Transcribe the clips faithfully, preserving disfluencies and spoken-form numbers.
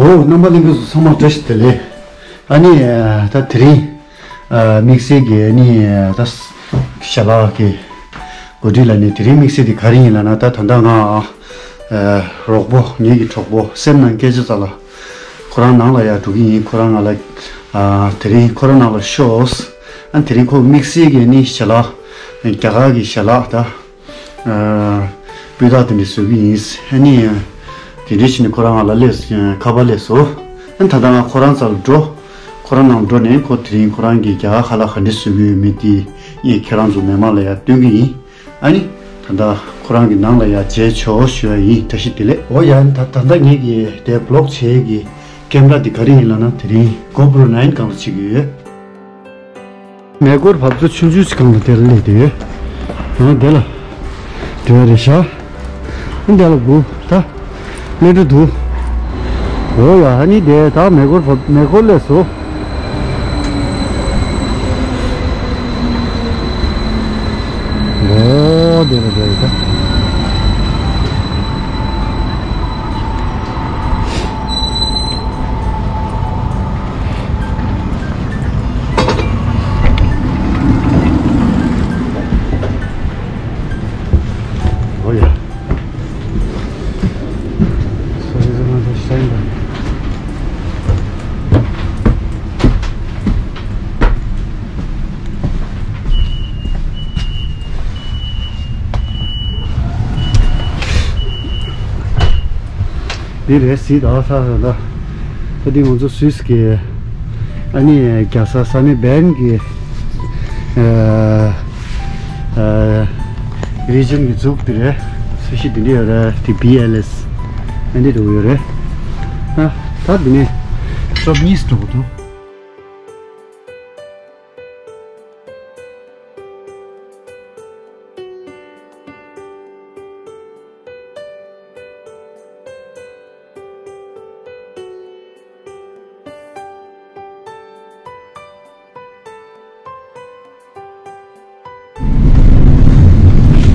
འོ་རྣམ་པ་ལྷན་རྒྱས་ཚོ་ཚང་མ་བཀྲ་ཤིས་བདེ་ལེགས། ཨ་ནི་ད་དེ་རིང་དམིགས་བསལ་གྱི་ཨ་ནི་ད་ཞལ་ལག་གི་གོ་སྒྲིག་ལ་ནི་དེ་རིང་དམིགས་བསལ་དེ་ག་རེ་ཡིན་ལབ་ན། ད་ད་ལྟ་ང་རོགས་པོ་ངེད་ཀྱི་གྲོགས་པོ་སེམས་ནང་སྐད་ཆ་ཚ་ལ་ཁོ་རང་ནང་ལ་ཡར་འགྲོ་གི་ཡིན། ཁོ་རང་ང་ལ་དེ་རིང་ཁོ་རང་ནང་ལ་ཤོག་ཨ་ནི་དེ་རིང་ཁོ་དམིགས་བསལ་གྱི་ཨ་ནི་ཞལ་ལག་རྒྱ་གར་གྱི་ཞལ་ལག་ད། སྤུས་དག་དེ་འདྲ་བཟོ་གི་ཡིན། ཨ་ནི་དེ་འདྲ་བྱས་ནས་ཁོ་རང་ང་ལ་སླེབས། ཁ་པར་སླེབས་སོང་། ཨ་ནི་ད་ལྟ་ང་ཁོ་རང་རྩ་ལ་འགྲོ། ཁོ་རང་ནང་འགྲོ་ནས་ཁོ་དེ་རིང་ཁོ་རང་གིས་རྒྱ་གར་ཁ་ལག་ག་འདྲ་བཟོ་གི་ཡོད་མེད་དེ་ངས་ཁྱེད་རང་ཚོ་མི་མང་ལ་ཡར་སྟོན་གི་ཡིན། ཨ་ནི་ད་ལྟ་ཁོ་རང་གི་ནང་ལ་ཡར་མཇལ་ཆོག་ཞུ་བ་ཡིན། བཀྲ་ཤིས་བདེ་ལེགས། འོ་ཡ། ད་ད་ལྟ་ངེད་ཀྱི་དེ་བི་ལོག་བྱེད་ཀྱི་ཀེམ་ར་དེ་ག་རེ་ཡིན་ལབ་ན། དེ་རིང་གོ་པྲོ་ནའིན་སྒང་ལ་བྱེད་ཀྱི་ཡོད། མེ་འཁོར་བབས་ཚོ་ཆུང་ཆུང་ཞིག་སྒང་ལ་དེར་སླེབས་དེ་ཡོད། ཡང་དེ་ལ་དེ་རེད་ཤག་འདི་ལ་སྒུག་ད། མི་འགྲོ་འདུག་འོ་ཡ། ཨ་ནི་དེ་ད་མེ་འཁོར་བབས། མེ་འཁོར་སླེབས་སོང་། འོ་དེ་ལ་དེ་རེད་ད། འོ་ཡ། སོ་སོ་སོ་སོ་ཤ་ཡིན་པ། འདི་རེད་ཟེར། ད་ས་ས་ད་ད་འདི་ང་ཚོ་སུད་སི་གི་ཨ་ནི་རྒྱལ་ས་ས་མེ་བན་གི་ཨ་ཨ་རི་ཇན་གི་འཛུགས་འདི་རེད། ས་གཞི་འདི་འདྲ་ཡོད་རེད། དེ་བི་ཨེལ་ཨེས་ཨ་འདི་འགྲོ་གི་ཡོད་རེད། ཨ་ད་འདི་ནས་ཤོབ་གཉིས་འགྲོ་གི་འདུག་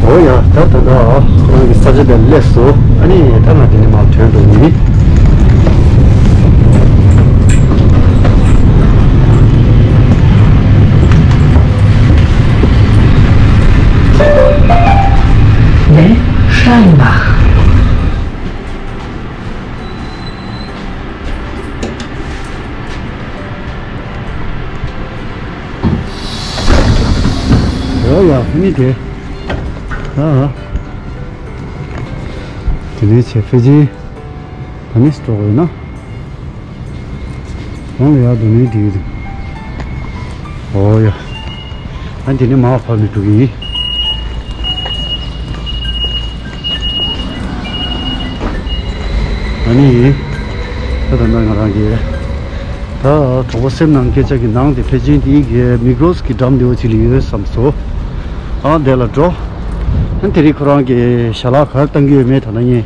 འོ་ཡ། ད་ད་ད་ཁོ་རང་གི་ས་ཆ་དེར་སླེབས་སོང་། ཨ་ནི་ད་ང་འདི་ནས་མར་ཐོན་འགྲོ་ཡིན། འོ་ཡ། ཨ་ནི་དེ། ཨ་ཨ། དེ་ནས་ཆེ་ཕེ་ཅིན་ད་ནི་སྤྲོ་དགོས་ན། གོང་ལ་ཡར་འགྲོ་ནས་འགྲིག་གི་འདུག་འོ་ཡ། ཨ་འདི་ནས་མར་བབས་ནས་འགྲོ་གི་ཡིན། ཨ་ནི་ད་ད་ལྟ་ང་རང་གི་ད་གྲོགས་པོ་སེམས་ནང་སྐད་ཆ་གི་ནང་དེ་ཕལ་ཆེར་དེའི་གི་མི་གྷི་རོ་སི་གི་འགྲམ་འདི་བ་ཅིག་ལ་ཡོད་བསམ་སོང་། ཨ་འདི་ལ་འགྲོ། ཨ་དེ་རིང་ཁོ་རང་གི་ཞལ་ལག་ག་རེ་བཏང་གི་ཡོད་མེད། ད་ལྟ་ངས་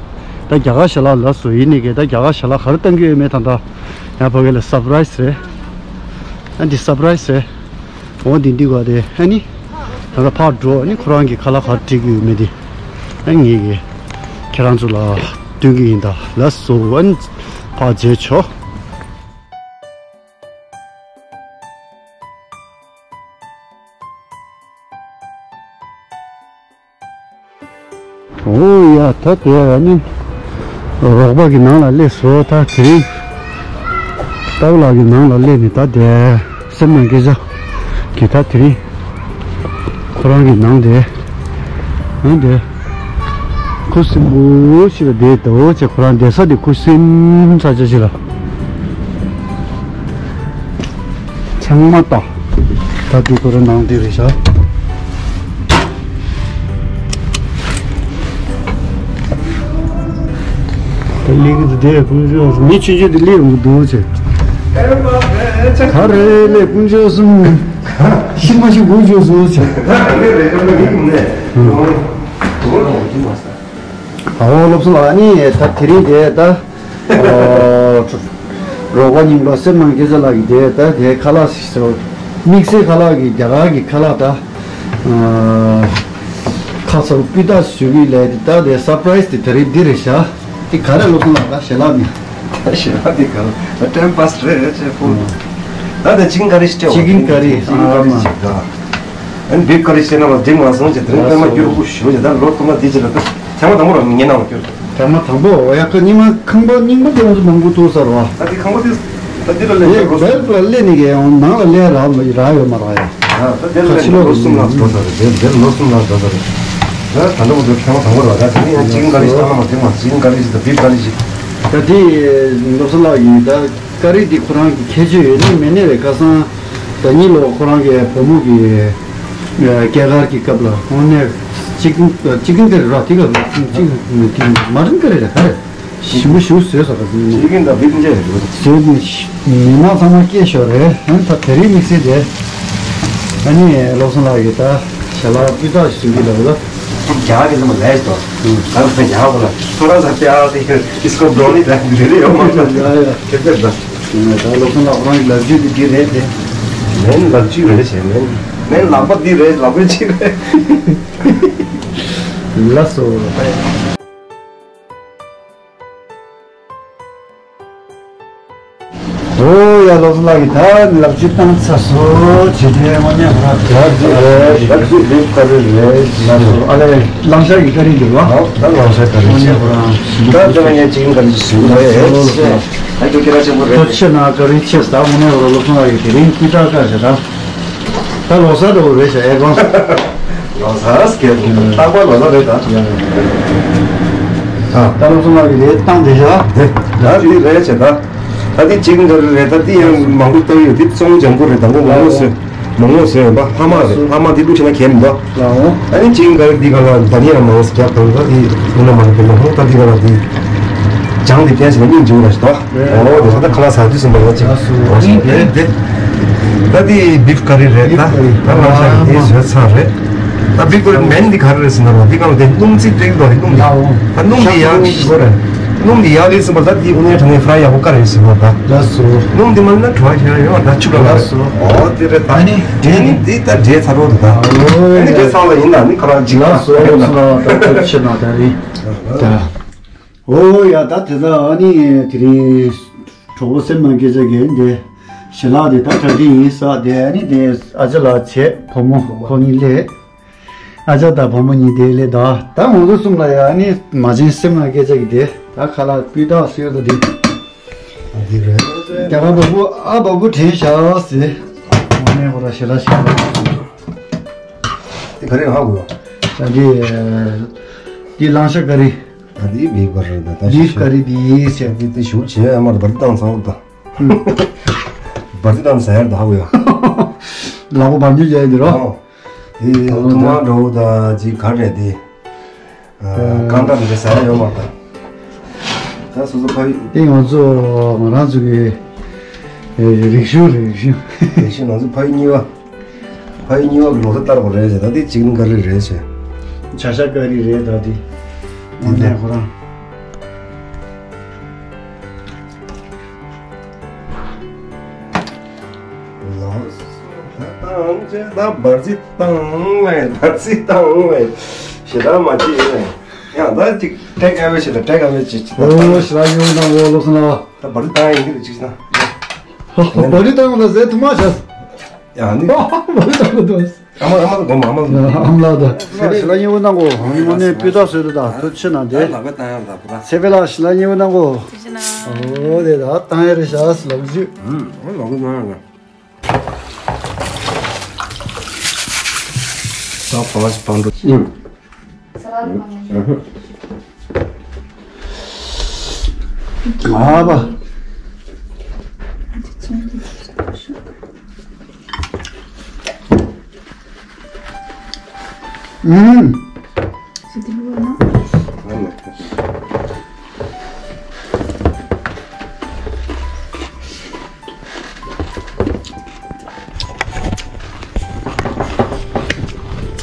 ད་རྒྱ་གར་ཞལ་ལག་ལབ་སོང་། ཡིན་ནའི་གི་ད་རྒྱ་གར་ཞལ་ལག་ག་རེ་བཏང་གི་ཡོད་མེད་ད་ལྟ་ཡང་ཕ་གི་ལ་སར་པ་རའི་སི་རེད། ཨ་འདི་སར་པ་རའི་སི་རེད། འོ་འདི་འདི་ག་དེ་ཨ་ནི་ད་ལྟ་ཕར་འགྲོ། ཨ་ནི་ཁོ་རང་གི་ཁ་ལག་ག་རེ་སྤྲད་ཀྱི་ཡོད་མེད་དེ་ཨ་ངེད་ཀྱིས་ཁྱེད་རང་ཚོ་ལ་སྟོན་གྱི་ཡིན། ད་ལགས་སོ། ཨ་ནི་ཕར་མཇལ་ཆོག་འོ་ཡ། ད་དེ་ཨ་ནི་རོགས་པ་གི་ནང་ལ་སླེབས་སོང་། ད་དེ་རིང་སྟག་ལགས་ཀྱི་ནང་ལ་སླེབས་ནས་ད་དེ་སེམས་ནང་སྐད་ཆ་གི་ད་དེ་རིང་ཁོ་རང་གི་ནང་དེ་ཨ་དེ་ཁུ་སིམ་པོ་ཞིག་ལ་བསྡད་འདུག་ཅེས། ཁོ་རང་བསྡད་ས་དེ་ཁུ་སིམ་ས་ཆ་ཞིག་ལ། ཚང་མ་ལྟ། ད་འདི་ཁོ་རང་ནང་འདི་རེད་ཤག་ད་གླིང་འདི་དེ་ཀུན་སྤྱོད་མི་ཆུང་ཆུང་དེ་སླེབས་འོང་འདུག་ཅེས། ག་རེ་ལས་ཀུན་སྤྱོད་གསུམ་ཤི་མ་ཤི་དགུ་བཅུ་སོང་ཅེས། ཨོ་སློབ་གསོ་ལ་ནི་ད་དེ་རིང་དེ་ད། ཨོ། རོགས་པ་རྙིང་པ་སེམས་ནང་སྐད་ཆ་ལགས་ཀྱིས་དེ་ད་དེ་ཁ་ལག་ཞིག་ཟེར། དམིགས་བསལ་ཁ་ལག་གི་རྒྱ་གར་གྱི་ཁ་ལག་ད། ཨ། ཁ་ཚ་པོ་སྤུས་དག་ཞུ་གི་ལས་དེ་ད་དེ་སར་པ་རའི་སི་དེ་ད་རེས་འདི་རེད་ཤག་དེ་ག་རེ་སློབ་གསོ་ལགས་ད་ཞལ་ལག་ནི། ཞེ་དྲག་འདི་ག་ལ་ཊེམ་པ་སི་རེད་ཅེས་ཕུལ། ད་ལྟ་ཅི་ཀིན་ཀ་རི་ཞིག་སྤྲད། ཅི་ཀིན་ཀ་རི། ཅི་ཀིན་ཀ་རི་ཞིག་ད། ཨན་བིབ་ཀ་རི་ཞིག་སྤྲད་ན་བ་འགྲིག་མ་སོང་ཅེས་དེ་རིང་པད་མ་སྐྱུར་པོ་ཞུ་ཅེས་ད་ལོ་ཐོག་མ་འདི་ཅི་ལ་ད་ཐེངས་མ་དང་པོ་རང་ཉེ་ནང་སྐྱུར། ཐེངས་མ་དང་པོ་ཡག་ག་རྙིང་མ་ཁང་པ་རྙིང་པ་དེ་ང་ཚོ་མང་པོ་ཐུག་ས་རེད་བ། ད་དེ་ཁང་པ་དེ་ད་འདི་ལ་ལས་ཀྱི་རོ་སོང་། བེལ་ལ་སླེབས་ནས་ཀྱི་ཡང་ནང་ལ་སླེབས་རག་རག་ཡོད་མ་རེད་ཡ། ད་དེ་ལ་ཕྱི་ལོགས་ལོ་གསུམ་ལ་འགྲོ་ས་རེད། དེ་དེ་ལོ་གསུམ་ལ་འགྲོ་ས་རེད། ད་ད་འདྲ་མོ་དེ་ཐེངས་མ་དང་པོ་རེད་བ། ད་དེ་ནས་ཡང་ཅི་ཀིན་ཀ་རི་ཞིག་ད་ལ་མ་དེ་མ་ཅི་ཀིན་ཀ་རི་ཞིག་ད་བིབ་ཀ་རི་ཞིག་ད་དེ་ལོ་གསུམ་ལ་ཡིན་ད། ཀ་རི་འདི་ཁོ་རང་གི་ཁྱད་ཆོས་ཡོད་ནི་མེད་ནི་རེད། ཁ་སང་ཟླ་ཉི་ལོ་ཁོ་རང་གི་བུ་མོ་གི་ཨ་སྐྱེས་སྐར་གྱི་སྐབས་ལ་དངོས་གནས་ཅི་ཀིན་ཅི་ཀིན་དེ་རེད་ར། དེ་ག་ཅི་ཀིན་དེ་མ་རིན་ཀ་རེད་ར། ག་རེ་ཞིམ་པོ་ཞིག་བཟོས་ས་ག་ཅི་ཀིན་དང་བིབ་འཇལ་རེད། བཟོས་ནས་མི་མང་ཚང་མ་སྐྱེས་ཤོག་རེད། ཨ་ད་དེ་རིང་དམིགས་བསལ་དེ་ཨ་ནི་བློ་བཟང་ལགས་ཀྱིས་ད་ཞལ་ལག་སྤུས་དག་ཞིག་བཟོ་གི་འདུག་ལ། རྒྱ་གི་ལ་མ་ལས་ཏོ། ད་ལ་རྒྱ་གོ་ལ་ཁོ་རང་ཚ་པེ་ཨ་དེ་ཨིས་ཀོ་བྲོ་ནི་ལ་རེ་རེ་ཡོད་མ་རེད། ཡ་ཡ། ཁེ་ཕེར་ད། ད་ལོ་ཁོ་ལ་ཁོ་རང་གི་ལག་རྗེས་དེ་འདི་རེད་དེ། མེན་ལག་རྗེས་རེད་བྱས་མེན། མེན་ལག་པ་འདི་རེད། ལག་པ་ཅི་རེད། ལགས་སོ། ཨོ་ཡ། བློ་བཟང་ལགས་ཀྱིས་ད་ལག་རྗེས་བཏང་ཚར་སོང་། བྱས་ཏེ་དངོས་གནས་ཁོ་རང་ལག་རྗེས་རེད། ལག་རྗེས་ཀ་རི་རེད། ལགས་སོ། ཨ་ལས་གླང་ཤ་གི་ཀ་རི་འདུག་བ། ཨོ་ད་གླང་ཤ་ཀ་རི་བྱས། དངོས་གནས་ཁོ་རང་ཞིམ་པོ། ད་ལྟ་ངས་ཅི་ཀིན་ཀ་རི་ཞིག་ཞུ་ལ་ཡོད། ལགས་སོ། ད་ཁྱོད་ཁྱེད་རང་ཆེན་པོ་རེད། ཐུགས་རྗེ་ཆེ་གནང་། ཀ་རི་ཆེ་ད། དངོས་གནས་ཁོ་རང་བློ་བཟང་ལགས་ཀྱིས་དེ་རིང་སྤུས་དག་བཀའ་བཞག་ད། ད་ལོ་གསར་འགྲོ་གི་རེད་ཤག་ཨེ་ཁོང་། ལོ་གསར་སྐད་རྟག་པར་ལོ་གསར་རེད་ད། ཡ་ཡ། ད་ད་ལོ་གསར་ལ་ཡི་རེད་བཏང་བསྡད་ཤག་དེ་ད་དེ་རེད་བྱས་ད། ད་དེ་ཅི་ཀིན་ཀ་རི་རེད། ད་དེ་ཡང་མང་པོ་བཏང་ཡོད། དེ་ཙོང་ལྗང་ཁུ་རེད། དང་པོ་མོག་མོག་བཟོས། མོག་མོག་བཟོས་ཡོད་པ། ཧ་མ་རེད། ཧ་མ་དེ་བླུགས་བྱས་ན་གས་མི་འདུག་ལའོ། ཨ་ནི་ཅི་ཀིན་ཀ་རི་འདི་ག་ལ་ད་ནི་ཡང་མང་པོ་རྒྱབ་དང་ད་དེ་དེ་ན་མ་རེད། དེ་ལ་ཧོ་ད་འདི་ག་ལ་དེ་ལྗང་དེ་བསྟན་ཟིན་ན་སྙིང་རྗེ་བོ་ར་ཞིག་འདུག་ཨོ་དེ་ད་ཁ་ལག་ཟ་དུས་སུ་འདུག་ཅིག་ཨོ་ཞིག་དེ་དེ། ད་དེ་བིབ་ཀ་རི་རེད་ད། ད་ང་ཞག་དེ་བཟོས་ཚར་རེད། ད་བིབ་ཀ་རི་མེན་འདི་ག་རེ་རེད་ཟེར་ན་རོ། འདི་ག་ལ་དེ་སྣུམ་རྩི་སྤྲད་ཀྱི་འདུག་རེད། སྣུམ་དེ་ད་སྣུམ་དེ་ཡག་གི་ཞིག་གོ་རེད། སྣུམ་དེ་ཡག་ལས་ཟིན་པ་ད་དེ་དངོས་གནས་དྲང་གནས་ཧྥ་རའི་ཡག་པོ་བཀའ་རེད་ཟེར་བ་ད། ལགས་སོ། སྣུམ་དེ་མ་ན་གྲོགས་ཤ་ཡོད་ད་ཆུ་ལ་ལགས་སོ། ཨོ་དེ་རེད་ད། ཨ་ནི་འདྲེ་ནི་འདི་ད་འདྲེ་ཚ་རོགས་འདུག་ད། ཨ་ནི་འདྲེ་ཚང་ལ་ཡིན་ད་ནི་ཁ་རང་ཅིག་ལགས་སོ། ལགས་སོ། ད་ཆུ་ཆུ་ན་ད་རེད་ད། ཨོ་ཡ། ད་དེ་ལ་ཨ་ནི་དེ་རིང་གྲོགས་པོ་སེམས་ནང་སྐད་ཆ་གི་འདི་ཞལ་ལག་དེ་ད་གྲ་སྒྲིག་ཡིན་ས་དེ། ཨ་ནི་དེ་ཨ་ཅག་ལགས་བྱས་བུ་མོ་ཁོ་གཉིས་སླེབས། ཨ་ཅག་དང་བུ་མོ་གཉིས་དེ་སླེབས། ད་ད་ང་ཚོ་གསུམ་ལ་ཡ་ཨ་ནི་མ་བྱན་སེམས་ནང་སྐད་ཆ་གི་དེ་ད་ཁ་ལག་སྤུས་དག་སོས་ད་དེ། ཨ་འདི་རེད། རྒྱ་གར་བ་བུ་ཨ་བ་བུ་དྲན་ཤག་ཟེར། དངོས་གནས་ཁོ་ར་ཞལ་ལག་ཞིག་ལ། དེ་ག་རེ་ཧ་གོ། ད་འདི་འདི་གླང་ཤ་ཀ་རི། ད་འདི་བིབ་ཀ་རི་ད། ད་བིབ་ཀ་རི་འདི་ཟེར། འདི་དེ་ཞུ་བྱས་ཨ་མར་བར་བཏང་ཚང་ད། བར་བཏང་ཟེར་ད་ཧ་གོ་ཡ། ལག་པ་བར་འཇུ་བྱས་འདི་རོ། ཨོ། དེ་ཐུ་མ་འགྲོ་ད་ཅིག་ག་རེད་དེ། ཨ། རྐང་གྲངས་འདི་ཟ་ཡ་ཡོད་མ་རེད་ད། ད་སོ་སོ་ཕ་ཡུལ། དེ་ང་ཚོ་ང་རང་ཚོ་གི་ཨེ་རིག་གཞུང་རེད། རིག་གཞུང། རིག་གཞུང་ང་ཚོ་ཕ་ཡུལ་གཉིས་པ། ཕ་ཡུལ་གཉིས་པ་གི་ལོ་ས་ལྟར་བ་རེད་ཟེར། ད་དེ་ཅི་ཀིན་ཀ་རི་རེད་ཟེར། བྱ་ཤ་ཀ་རི་རེད་ད་དེ། དེ་ནས་ཁོ་རང་། ལགས་སོ། ད་བཏང་བྱས་ད་བར་རྩི་བཏང་བས། བར་རྩི་བཏང་བས། ཞེ་དྲག་མ་བྱེད་ཡིན་ནས། ཡང་ད་ཅིག་ཊེག་ཨ་ཝེ་བྱེད་ད། ཊེག་ཨ་ཝེ་བྱེད་ཅིག་ད། ཨོ་ཞེ་དྲག་ཡོང་ན་འོ་ལོ་སོང་ལ། ད་བར་རྩི་བཏང་ཡིན་གྱི་རེད་ཅིག་ན། བར་རྩི་བཏང་ལ་ཟེར་ཐུབ་མ་བྱས། ཡང་ནི། བར་རྩི་བཏང་ལ་འདུག་ཨ་མ་ཨ་མ་ལ་གོ་མ་ཨ་མ་ལ། ཨ་མ་ལ་ད། ཞི་ལ་ཉེ་བོ་གནང་གོ། ཨ་མ་ནས་སྤུས་དག་བཟོས་འདུག་ད་ཐུགས་ཆེ་གནང་སྟེ། ད་ལག་པ་བཏང་ཡང་ད་བུ་ར། ཚེ་འཕེལ་ལགས་ཞི་ལ་ཉེ་བོ་གནང་གོ། ཐུགས་རྗེ་གནང་། ཨོ་དེ་ད་བཏང་ཡ་རེད་ཤག་ལག་ཟུག་ཨུམ། ཨོ་ལག་པ་བཏང་ཡང་ད། ད་ཕ་བ་ཞིག་བང་འགྲོ། ཨུམ། ཨ་བ། ཨུམ།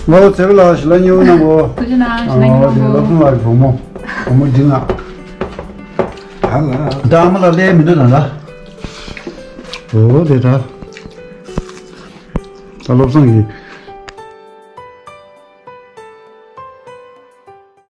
ང་བོ་ཚེ་རིང་ལགས་ཞི་ལ་ཉེ་བོ་གནང་གོ། ཐུགས་རྗེ་གནང་། ཞི་ལ་ཉེ་བོ་གནང་གོ། ཨ་དེ་བློ་བཟང་ལགས་ཀྱི་བུ་མོ། བུ་མོ་འདི་ང་། ད་ཨ་མ་ལ་སླེབས་མི་འདུག་ད་ད། འོ་དེ་ད། ད་བློ་བཟང་གིས་